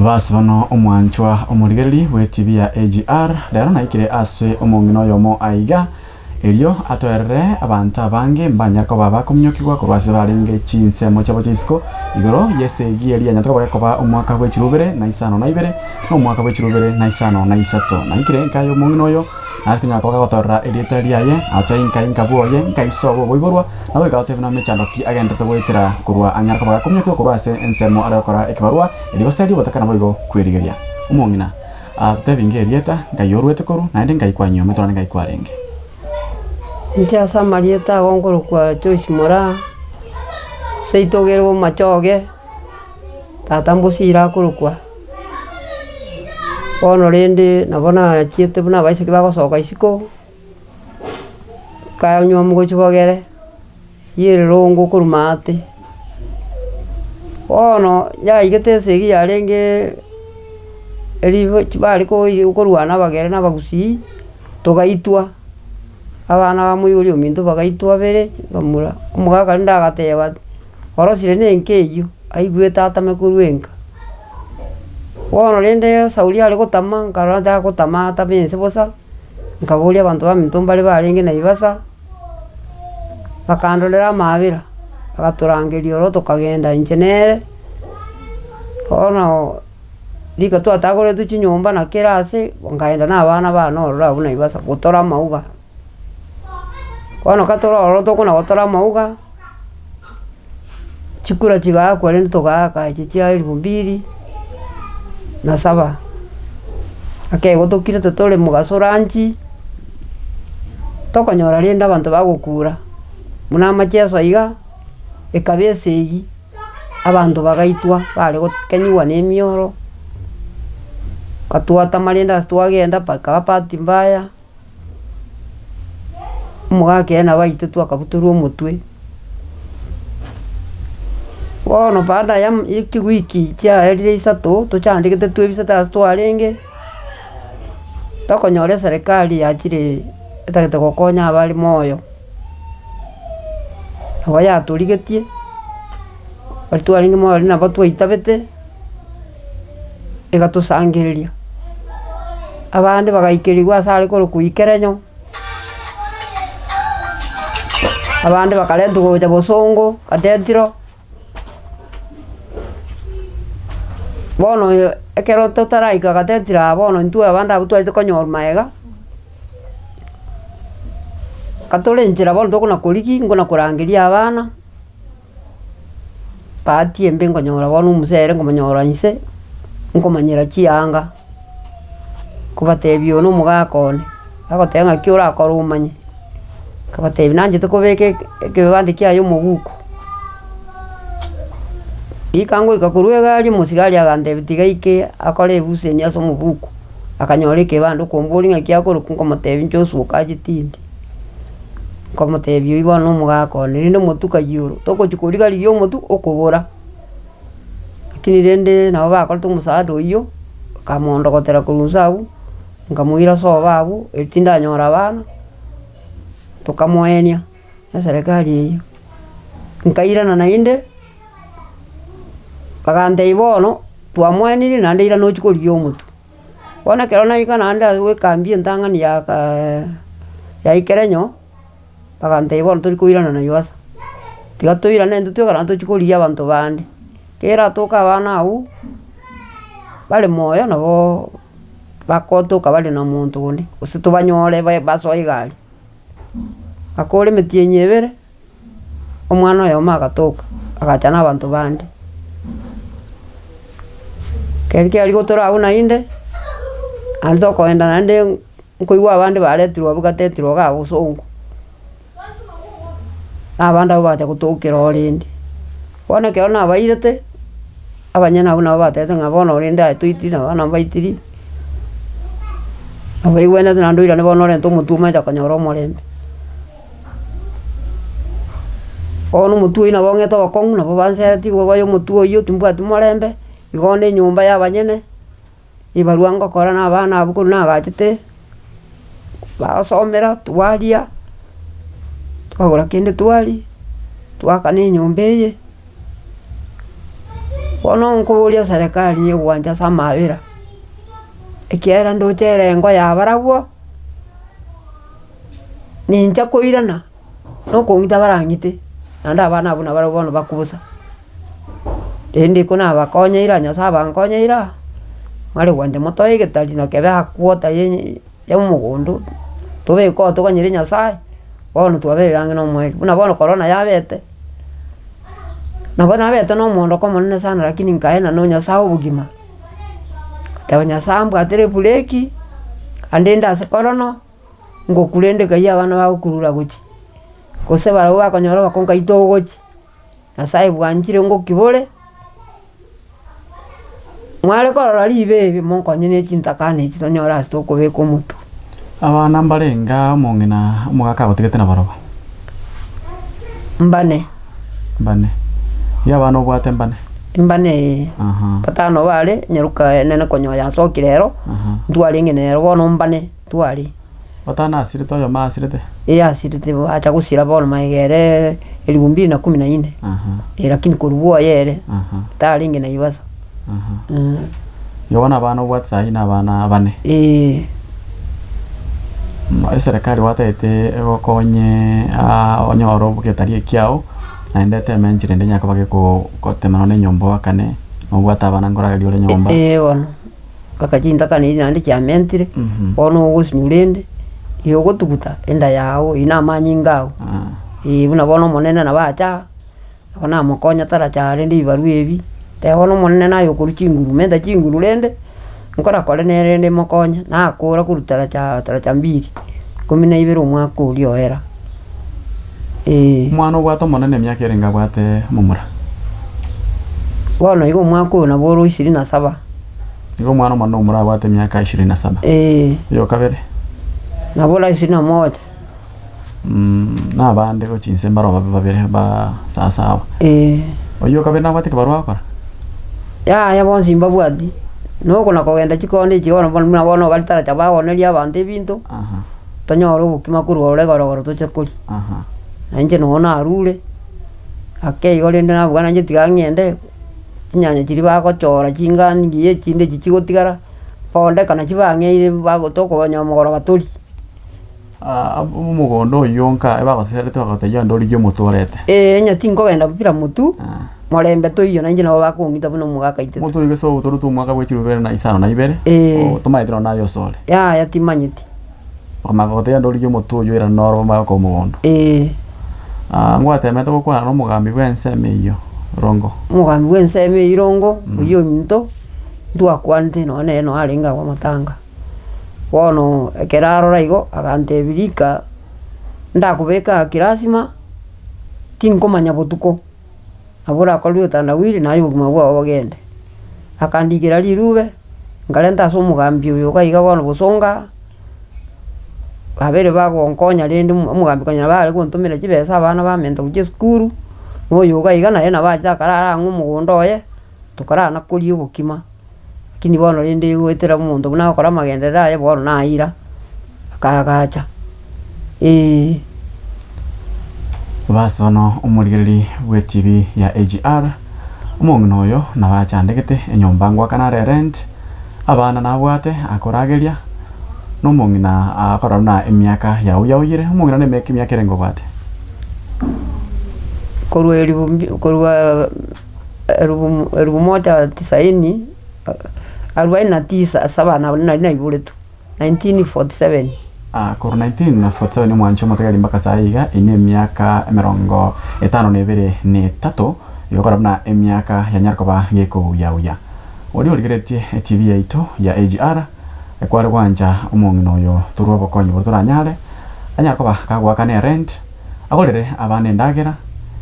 Basi bono omwanchwa omorigereria bw'ETV ya AGR, rero naikire ase omong'ina oyomo aiga, erio atoerere abanto abange mbanyare koba bakominyokigwa korwa ase barenge chinsemo chiabo chia isiko, igoro y'esegi eria yanyarete koba gekoba omwaka bwe chirubere na isano na ibere, na omwaka bwe chirubere na isano na isato. Naikire enka y'omong'ina oyo, Naki konyara koba gagotorera erieta riaye, acha inka inka bwoye, inka ise obo oboiborwa, nabo goika gotebia buna mechando ki agenderete goetera korwa anyare koba gakominyokia korwa ase ensemo are gokora ekebarua, erio goseria obotaka naboigo kwerigeria. Omong'ina, totebi inga erieta, nkai orwete korwa, naende nkai kwanyuometwe naende nkai kwarenge. Inche ase amarieta ago nkorokwa Joyce Moraa, seito iga ere Bomachoge. Tata mbosire akorokwa, bono rende nabo nachiete buna abaiseke bagosoka isiko, nkanywa omogochi bogere, ya erorongo korwa maate. Bono yaigete esegi yarenge eri bare korwana abagere na abagusii, togaitwa, abana ba moibori ominto bagaitwa babere, bamura, omogaka rende agateba. Orosire nenka eyio, aigwete atame korwa enka. Bono rende Sauli are gotama, nkarora tagotama atame ense bosa, nkaboria abanto baminto mbare barenge Naivasa, bakandorera amaabera, bagatorangeria ororo tokagenda inche nere, bono rika twatagoretwe chinyomba na kera ase, nkaenda na abana bane ororo abwo Naivasa gotora amauga. Bono katore ororo tokona gotora amauga. Chikura chigaakwa rende togaaka echi chia elfu mbili na saba. Ekego tokirete tore mogaso lunch, tokonyora rende abanto bagokura, buna amacheso iga, ekaba esegi, abanto bagaitwa bare gokenyiwa na emioro, katwatama rende ase twagenda mpaka bahati mbaya. Omogaka ere nabo aitetwe akabutorwa omotwe. Bono baada ya chiwiki chiaerire isato, tochandegete twebisete ase twarenge, tokonyora eserekari yachire etagete gokonya abare moyo. Nabo yatorigetie, baria twarenge moyo nabo twaitabete. Egatosangereria, abande bagaikerigwa ase are korokwa Ikerenyo, abande bakarentwa gocha Bosongo, Cathedral. Bono oyo ekero totaraika Cathedral aa bono intwe abande abwo twarete konyorwa magega, katore nchera bono tokona korigia nkona korangeria abana. Bahati embe nkonyora bono omosere nkomonyora inse, nkomanyera chianga, nkobatebia oyo na omogaka one, bagoteba ng'aki orakore omanye, nkabatebia nanchete kobeka eke ekebande kiaye omoguko. Rika ngoika korwa egari omosigari agantebia tiga aike akore ebuseni ase omobuko, akanyora ekebande okomboria ng'aki akorokwa nkomotebia inche osuka ache tindi. Nkamotebia, Oyio bono nomogaka one, rende omotwe kayio oro, togochia koriga-rigia omotwe okobora. Lakini rende nabo bakorete omosaada oyio, bakamondogotera korwa inse abwo, nkamoira sobo abwo, erio tindanyora abana, tokamoenia na eserekari eyio. Nkairana naende, bagantebia bono, twamoenirie naende irana ochie korigia omotwe. Bono ekero naika naende ase ekambi entang'ani ya kaa ya Ikerenyo, bagantebia bono tori koirana Naivasha, tiga toirane intwe twekare naende tochie korigia abanto bande. Keratoke abana abwo, bare moyo naboo bagotoka bare na monto onde, gose tobanyore ba basoe egari. Bakore emetienyi ebere. Omwana oyomo agatoka, agacha na abanto bande. Ekero kiaria gotora abwo naende, naende tokogenda naende nkoigwa abande baretirwe abwo gatetirwe iga bosongo, na abande abwo bagacha gotokera oo rende. Bono ekero nabairete, abanyene abwo nabo batebete ng'a bono rende aye toitiri na abana mbaitiri, nabaigwenerete naende oirane bono orente omotwe omanyete konyora omorembe. Bono omotwe oyio nabo ong'ete obokong'u nabo banseretie igo boyo omotwe oyio timbwati morembe, igo onde enyomba ya abanyene, ebarua ngokora na abana abwo korwa nagachete, bagosomera twaria, twagora kende twaria, twaakana enyomba eye. Bono nkoboria eserekari egwancha ase amabera, ekiagera ndoche erengo ya barabwo, nincha koirana, na okong'ita barang'ite, naende abana abwo nabarabwo bono bakobosa. Rende iko nabakonyeire Nyasaye abankonyeire aa, mware gwancha motoe egetari na kebe akwota ye ya omogondo, tobeke oo toganyere Nyasaye, bono twabeire ang'e na omoerio. Buna bono korona yabete, nabo nabete na omoondoko omonene sana lakini nkaena na Nyasaye obogima, ngateba Nyasaye ambwatere ebureki, andende ase korona, ngokurende nkai abana bagokurura gochia, gose barabwo bakonyora oboko nkai togochia, Nyasaye bwanchire ngokibore, mware korora ribe ebi monkonye ne chintakana echi tonyore ase tokobeka omotwe. Abana mbarenge omong'ina omogaka agotigete nabarobwo? Mbane. Mbane. Iga abana obwate mbane? Mbane ee. Aha. Batano bare, nyaroka enene konya oyo asokire ero, Aha. ntwarenge nero bono mbane tware. Batano asirete oyomo asirete? Ee asirete bo acha gosira bono magega ere elfu mbili na kumi na nne. Aha. Eh lakini korwa bwoye ere, Aha. tarenge Naivasha. Aha. Igo bono abana obwate saii na abana bane. Ee. Eserekari gwataete egokonye onyore ogetari ekiao, naende eteme enchera ende enyare koba gekogotema nonya na enyomba oakane, nobwate abana nkorageria ore nyomba. Ee bono, mpaka chintakana echi naende chiamentire, bono ogosinywa rende, igo ogotuguta enda yago eywo na amanyinga ago, eh buna bono omonene nabo acha aa, nabo namokonya taracha rende ebibarua ebi, teba bono omonene naye okorwa chinguru, menta chinguru rende, nkorakore nere rende mokonye, nakora korwa taracha taracha mbili, ikomi na ibere omwaka oria oera, eh. Omwana obwate omonene emiaka erenge abwate omomura? Bono iga omwaka oyo nabo ore ishirini na saba. Igo omwana omonene omomura abwate emiaka ishirini na saba. Eh. Oyo kabere? Nabo ore ishirini na moja. Na abande gochia inse mbaro babe babere ba sawasawa. Eh. Oyio kabere nabwate ekebarua agokora? Yaya bonsi mbabwati, nokona kogenda chikona echi bono bono buna bono baritaracha baoneria abanto ebinto, Aha. tonyore obokima korwa ororo egorogoro toche koria. Aha. Na inche nonya narure, ake igo rende nabuga nainche tiga ng'ende, chinyanya chiria bagochora chingani ngiya echinde echi chigotigara, bondeka nachi bang'eire bago tokonya omogoroba torie. Omogondo oyio nka ebagoserete bagotebia onde origie omotu orete. Ee, onye tinkogenda kera motu, morembe toiyo nainche nabo bakong'ita buna omogaka aitete. Omotu oria gose otorotwe omwaka bwe chilifu ibere na isano na ibere, Ee. tomaeti nonya naye osore. Yaya timanyeti. Bakamanya kogotebia onde origie omotu oyio oirane noro bamanye gokoa omogondo. Ee. Ngwatemete gokwana na omogambi bwa ensemo eyio, Rongo. Omogambi bwa ensemo eyio Rongo, oyio ominto, ntwakwanete nonya nere nonya arenge agwo amatanga. Bono ekero arora igo, agantebia rika ndakobeka aa kirasima, tinkomanya botuko, nabo orakorwe otandawiri naye obogima bwao bogende. Akandikera rirube, nkarenta ase omogambi oyo iga iga bono bosongo aa, babere bagonkonya rende omo omogambi konya bare gontomera chibesa abana bamenta gochia esukuru, na oyo iga iga naye nabo achete akarara ang'e omogondo oye, tokarana koria obokima. Lakini bono rende goetera omonto buna agokora amagenderero aye bono naira, akaagacha, eeh. Bas bono omorigereria bw'etibi ya AGR, omong'ina oyo nabo achandegete enyomba ngoakana are rent, abana nabwate akorageria, na omong'ina akorora buna emiaka yauyauyire, omong'ina na emiaka emiaka erenge obwate? Korwa eribu mbi korwa Elufu elufu moja tisaini arubaini na tisa saba nabo nari naiboretwe, 1947. Korwa 1947 omwancho omotegeri mpaka saa iga eye emiaka emerongo etano na ebere na etato, igokora buna emiaka yanyara koba gekouya-uya. Oria origeretie etv yaito ya AGR, ekware gwancha omong'ina oyo torwe obokonyi boria toranyare, anyare koba kagoakana erent, Agorere abana endagera,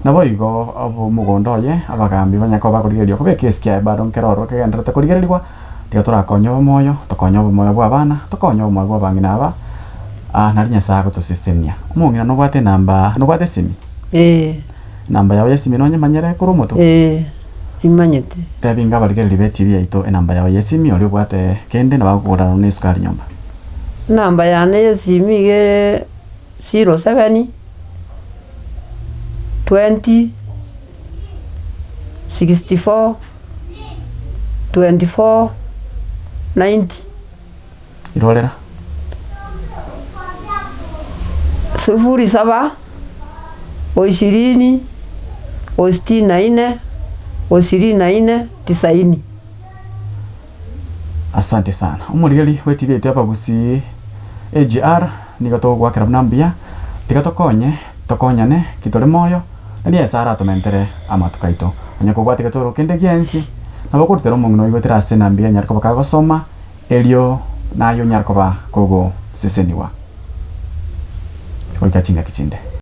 naboigo omogondo oye abagaambi banyare koba bakorigereria kobeka esike yaye bado nkere ororo kegendererete korigererigwa, tiga torakonye obomoyo, tokonye obomoyo bwa abana, tokonye obomoyo bwa abang'ina aba, nari Nyasaye agotosesenia. Omong'ina nobwate enamba, nobwate esimi? Ee. Enamba yao ya esimi nonyemanyere korwa omotwe? Ee, nimanyete. Tebi inga abarigereria be TV yaito enamba yao ya esimi oria obwate kende nabo agokogorera nonya na esukari nyomba. Enamba yane ya esimi iga ere. 07 20 64. 24 90. Irorera. 07 o ishirini o sitini na nne o ishirini na nne tisaini. Asante sana. Omorigeri bw'etibi yaito y'abagusii AGR nigo togogoakera buna mbuya, tiga tokonye, tokonyane ki tore moyo, nario Nyasae aratomentere amatuko aito. Onye kobwate getoro kende giensi, nabo okorutera omong'ina oigwetire ase enamba eye anyare koba kagosoma, erio naye onyare koba kogoseseniwa. Goika chingaki chinde.